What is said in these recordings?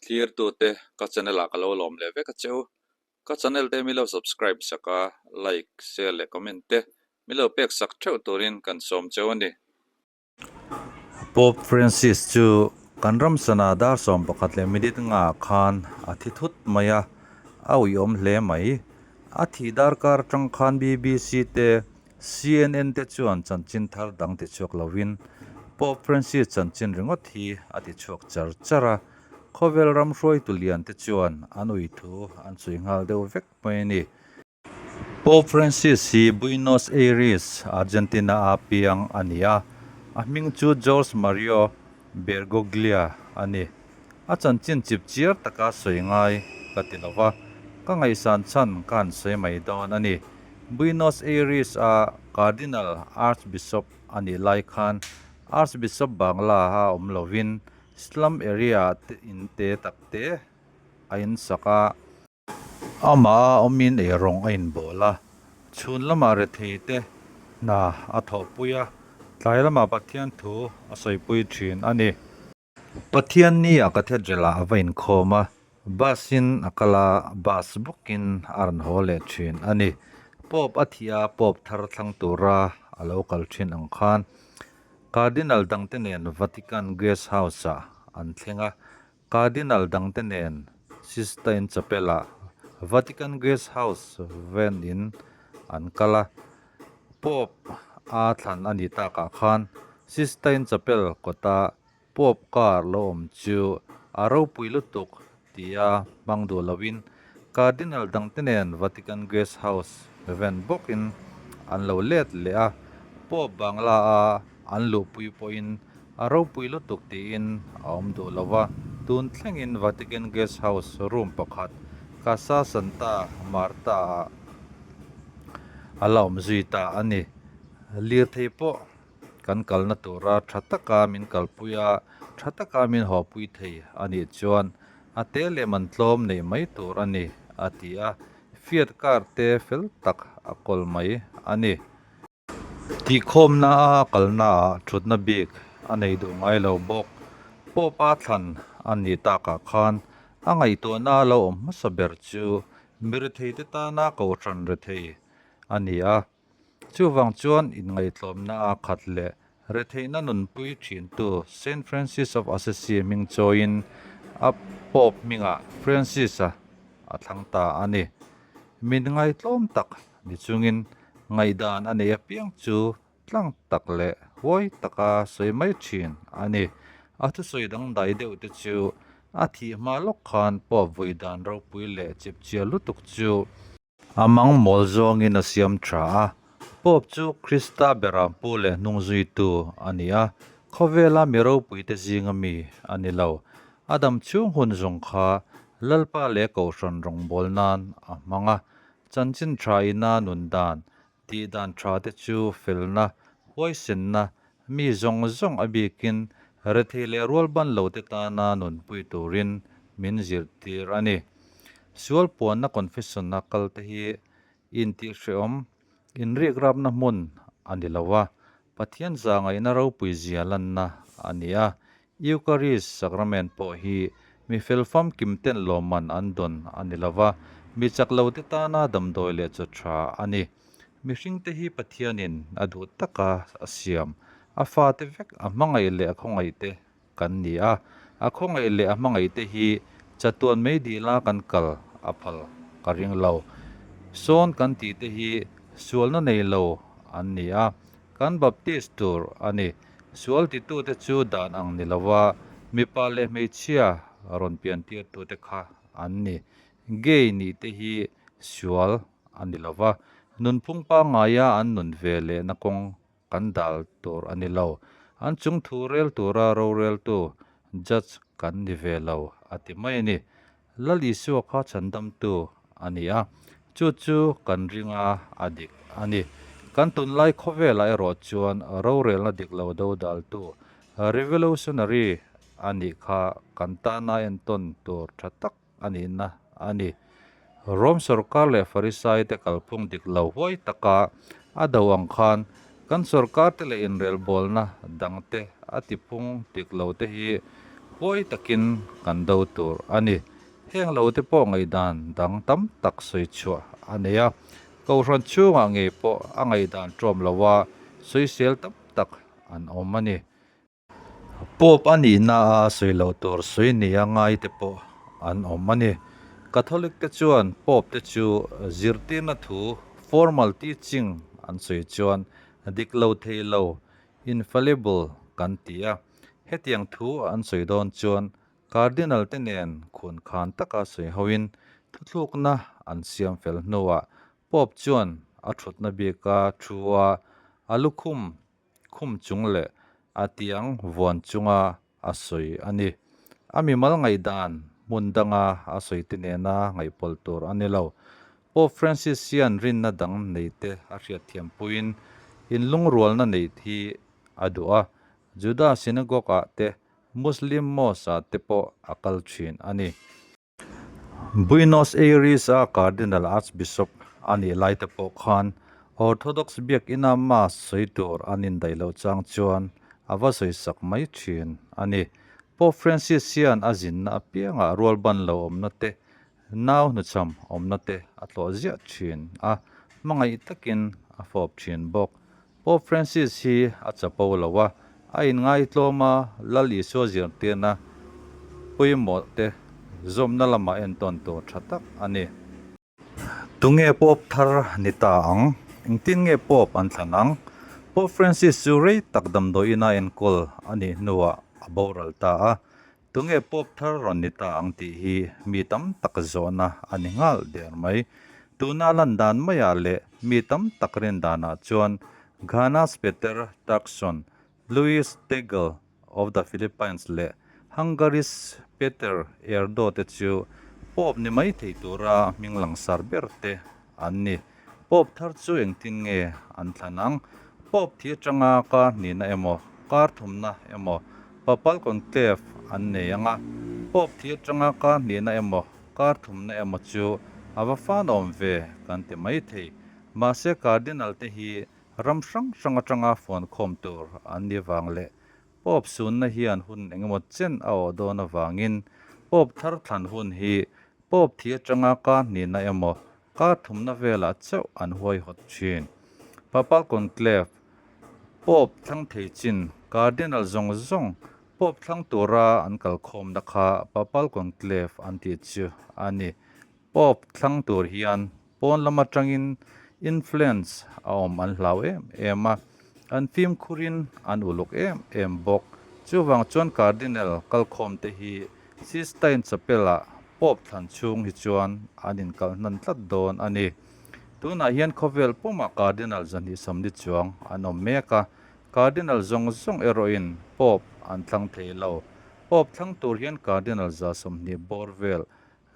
Thlirtute ka channel ah ka lo lawm leh vek a che u. Ka channel te mi lo subscribe sak a, like, share leh comment te mi lo pek sak theuh turin kan sawm cheu a ni. Pope Francis chu kan ram sana dar 11 leh minute nga khan a thi thut mai a, a uiawm hle mai. A thih darkar atang khan BBC te CNN te chuan chanchin thar dang tichhuak lovin Pope Francis chanchin ringawt hi a tichhuak char char a, khawvel ram hruaitu lian te chuan an ui thu an chhui nghal deuh vek mai a ni. Pope Francis hi Buenos Aires, Argentina-a piang a ni a, a hming chu Jorge Mario Bergoglio a ni. A chanchin chip chiar taka sawi ngai ka ti lo va, ka ngaihsan chhan ka han sawi mai dawn a ni. Buenos Aires-a Cardinal Archbishop a nih lai khan Archbishop Bangla a awm lovin slum area te in te tak te a insak a. Amah a awmin eirawng a inbawl a, chhun lamah rethei te hna a thawhpui a, tlai lamah Pathian thu a sawipui thin a ni. Pathian ni a Cathedral ah a va inkhawm a, bus in a kal a, bus bawkin a rawn haw leh thin a ni. Pope a thih a, Pope thar thlang tura a lo kal thin ang khan Cardinal dangte nen Vatican Guest House ah an thleng a, Cardinal dangte nen Sistine Chapel ah Vatican Guest House ven in an kal a, Pope a thlan a nih takah khan Sistine Chapel kawta Pope car lo awm chu a ropui lutuk tia hmang duh loin Cardinal dangte nen Vatican Guest House ven bawkin an lo let leh a, Pope Bangla a an luhpui pawhin a ropui lutuk tiin a awm duh lo va, tun thlengin Vatican Guest House room pakhat Casa Santa Marta ah a la awm zui ta a ni. Lirthei pawh kan kalna tura tha taka min kalpui a, tha taka min hawpui thei a nih chuan a te leh man tlawm neih mai tur a ni, a ti a, Fiat car te fel tak a kawl mai a ni. Tihkhawmna a kalnaah thutna bik a nei duh ngai lo bawk. Pope a thlan a nih takah khan a ngaihtuahna lo awm hmasa ber chu miretheite tana kohhran rethei a ni a. Chuvang chuan inngaihtlawmna a khat leh retheihna nunpui thintu Saint Francis of Assisi hming chawiin a Pope hmingah Francis-a a thlang ta a ni. Min ngaitlawm tak ni chungin ngaihdan a nei apiang chu tlang tak leh huai taka sawi mai thin a ni. A thusawi dangdai deuh te chu a thih hma lawk khan Pope vawidan ropui leh chipchiar lutuk chu A mang mawl zawngin a siam tha a, Pope chu Krista berampu leh hnungzuitu a ni a, khawvela mi ropuite zinga mi a ni lo. A dam chhung hun zawng kha Lalpa leh Kohhran rawngbâwl nan a hmang a, chanchin tha ina nun dan, tih dan tha te chu felna, huaisenna, mi zawng zawng a bikin rethei leh rualban lote tana nunpui turin min zirtir a ni. Sual puanna confession a kal te hi intihhrehawm, inrikrapna hmun a ni lo a, Pathian zahngaihna ropui zia lanna a ni a. Eucharist sacrament pawh hi mi fel famkim ten lawmman an dawn a ni lo va, mi chak lo te tana damdawi leh chaw tha a ni. Mihringte hi Pathianin a duh taka a siam, a fate vek a hmangaih leh a khawngaihte kan ni a, a khawngaih leh a hmangaihte hi chatuan mai dila kan kal a phal ka ring lo. Sawn kan tihte hi sualna nei lo an ni a, kan baptist tur a ni. Sual titute chu dan ang ni lova mipa leh hmeichhia rawn piantirtute kha an ni. Gay nihte hi sual a ni lova, nunphung pangngaia an nun ve lehna kawng kan dal tur a ni lo. An chung thu rel tura roreltu, judge, kan ni ve lo a ti mai a ni. Lal Isua kha chhandamtu a ni a, chu chu kan ringa a dik a ni. Kan tunlai khawvelah erawh chuan rorelna dik lo dodaltu, revolutionary, a nih kha kan tana entawn tur tha tak a nihna a ni. Rom sorkar leh Farisai te kalphung dik lo huai taka a do ang khan kan sorkar te leh inrelbawlna dang te a tiphung dik lo te hi Huai takin kan do tur a ni. Heng lo te pawh ngaihdan dang tam tak sawi chhuah a nei a, Kohhran chhungah ngei pawh a ngaihdan ṭawm loa sawisel tam tak an awm a ni. Pope a nihna a sawi loh tur sawi nia ngai te pawh an awm a ni. Catholic te chuan Pope te chu zirtirna thu, formal teaching, an sawi chuan dik lo thei lo, infallible, kan ti a. Hetiang thu an sawi dawn chuan Cardinal te nen khun khan taka sawi hoin thuthlukna an siam fel hnuah Pope chuan a thutna bika thu a a lukhum khum chung leh a tiang vuan chunga a sawi a ni. A mimal ngaihdan hmun danga a sawi te nena ngaihpawlh tur a ni lo. Pope Francis hian rinna dang neite a hriatthiam puiin inlungrualna neih hi a duh a, Juda synagogue-ah te, Muslim mosque-ah te pawh a kal thin a ni. Buenos Aires-a Cardinal Archbishop a nih lai te pawh khan Orthodox biakina Mass sawi tur an indaih loh chang chuan a va sawi sak mai thin a ni. Pope Francis hian a zinna apiangah rualban lo awmna te, nau hnuchham awmna te a tlawh ziah thin a, hmangaih takin a fawp thin bawk. Pope Francis hi a chapo lo a, a inngaitlawm a, Lal Isua zirtirna pawimawh te zawmna lamah entawn tur tha tak a ni. Tunge Pope thar ni ta ang? Engtin nge Pope an thlan ang? Pope Francis chu rei tak damdawiin a enkawl a nih hnuah a boral ta a, tunge Pope thar rawn ni ta ang tih hi mi tam tak zawhna a ni nghal der mai. Tuna lan dan maiah leh mi tam tak rin danah chuan Ghana's Peter Turkson, Luis Tagle of the Philippines leh Hungary's Peter Erdo te chu Pope ni mai thei tura hming langsar ber te an ni. Pope thar chu engtin nge an thlan ang? Pope thi atanga kar hnihna emaw, kar thumna emaw Papal Conclave an nei ang a, Pope thi atanga kar hnihna emaw, kar thumna emaw chu a va fan awm ve kan ti mai thei. Mahse Cardinal te hi ram hrang hrang atanga fuan khawm tur an ni vang leh Pope sunna hian hun engemaw chen a awh dawn avangin Pope thar thlan hun hi Pope thi atanga kar hnihna emaw kar thumna velah chauh an huaihawt thin. Papal Conclave, Pope thlang thei chin Cardinal zawng zawng Pope thlang tura an kalkhawmna kha Papal Conclave an tih chu a ni. Pope thlang tur hian pawn lam atangin influence a awm an hlau em em a, an fimkhurin an uluk em em bawk. Chuvang chuan Cardinal kalkhawm te hi Sistine Chapel-ah Pope thlan chhung hi chuan an inkalh hnan tlat dawn a ni. Tunah hian khawvel pumah Cardinal 240 chuang an awm mek a, Cardinal zawng zawng erawhin Pope an thlang thei lo. Pope thlang tur hian Cardinal 120 bawr vel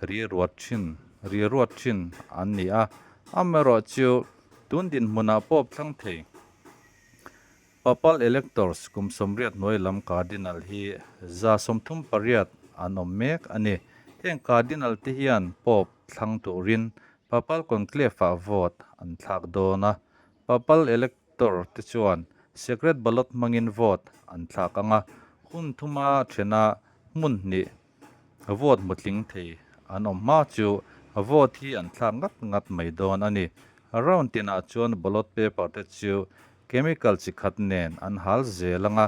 ri ruat thin ri ruat thin an ni a, amaherawh chu tun dinhmunah Pope thlang thei. Papal Electors kum 80 hnuai lam Cardinal hi 38 an awm mek a ni. Heng Cardinal te hian Pope thlang turin Papal Conclave-ah vote an thlak dawn a, Papal Elector te chuan secret ballot hmangin vote an thlak ang a, hun thuma thena hmun hnih Vote mutling thei an awm hma chu vote hi an thlak ngat ngat mai dawn a ni. Round tinah chuan ballot paper te chu chemical chi khat nen an hal zel ang a,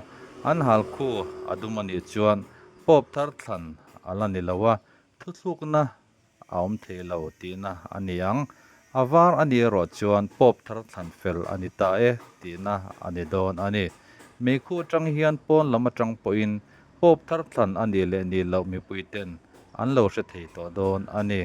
an hal khu a dum a nih chuan Pope thar thlan a la ni lo a, thuthlukna a awm thei lo tihna a ni ang. A var a nih erawh chuan Pope thar thlan fel a ni ta e tihna a ni dawn a ni. Meikhu atang hian pawn lam atang pawhin Pope thar thlan a nih leh nih loh mipuiten an lo hre thei tawh dawn a ni.